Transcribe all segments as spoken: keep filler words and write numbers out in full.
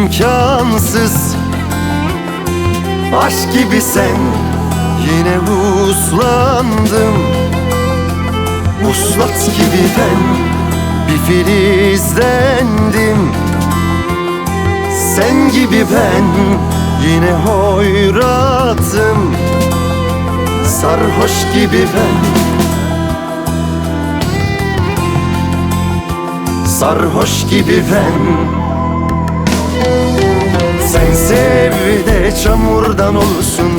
İmkansız. Aşk gibi sen, yine uslandım. Uslat gibi ben, bir filizlendim. Sen gibi ben, yine hoyrattım. Sarhoş gibi ben, sarhoş gibi ben. Sen sev de çamurdan olsun,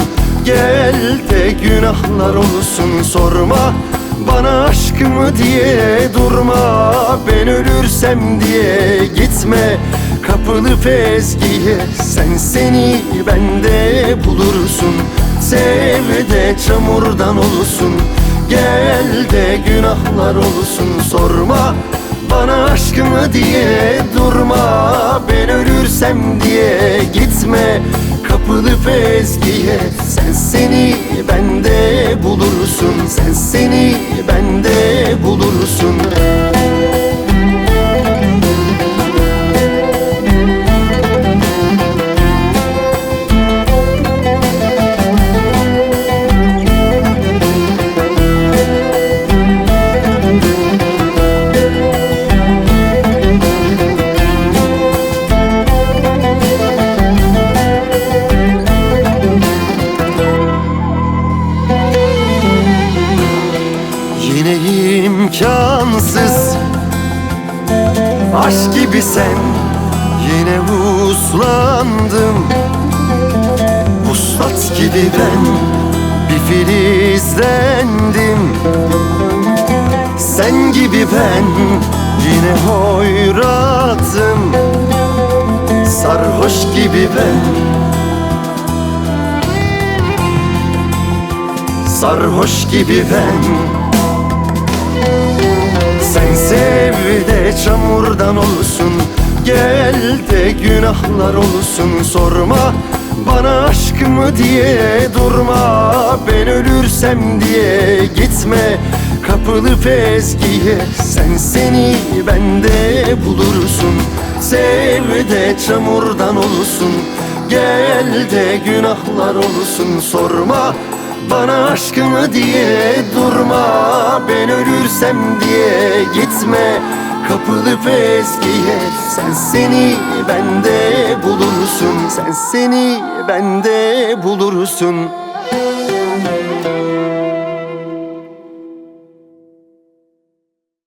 gel de günahlar olsun, sorma bana aşk mı diye, durma ben ölürsem diye, gitme kapılıp ezgiye. Sen seni bende bulursun, sev de çamurdan olsun, gel de günahlar olsun, sorma bana aşk mı diye, durma ben ölürsem diye, gitme kapılıp ezgiye. Sen seni bende bulursun, sen seni bende bulursun. Yine imkansız. Aşk gibi sen, yine uslandım. Vuslat gibi ben, bir filizlendim. Sen gibi ben, yine hoyrattım. Sarhoş gibi ben, sarhoş gibi ben. Sen sev de çamurdan olsun, gel de günahlar olsun, sorma bana aşk mı diye, durma ben ölürsem diye, gitme kapılıp ezgiye. Sen seni bende bulursun, sev de çamurdan olsun, gel de günahlar olsun, sorma bana aşk mı diye, durma ben ölürsem diye, gitme kapılıp ezgiye. Sen seni bende bulursun, sen seni bende bulursun.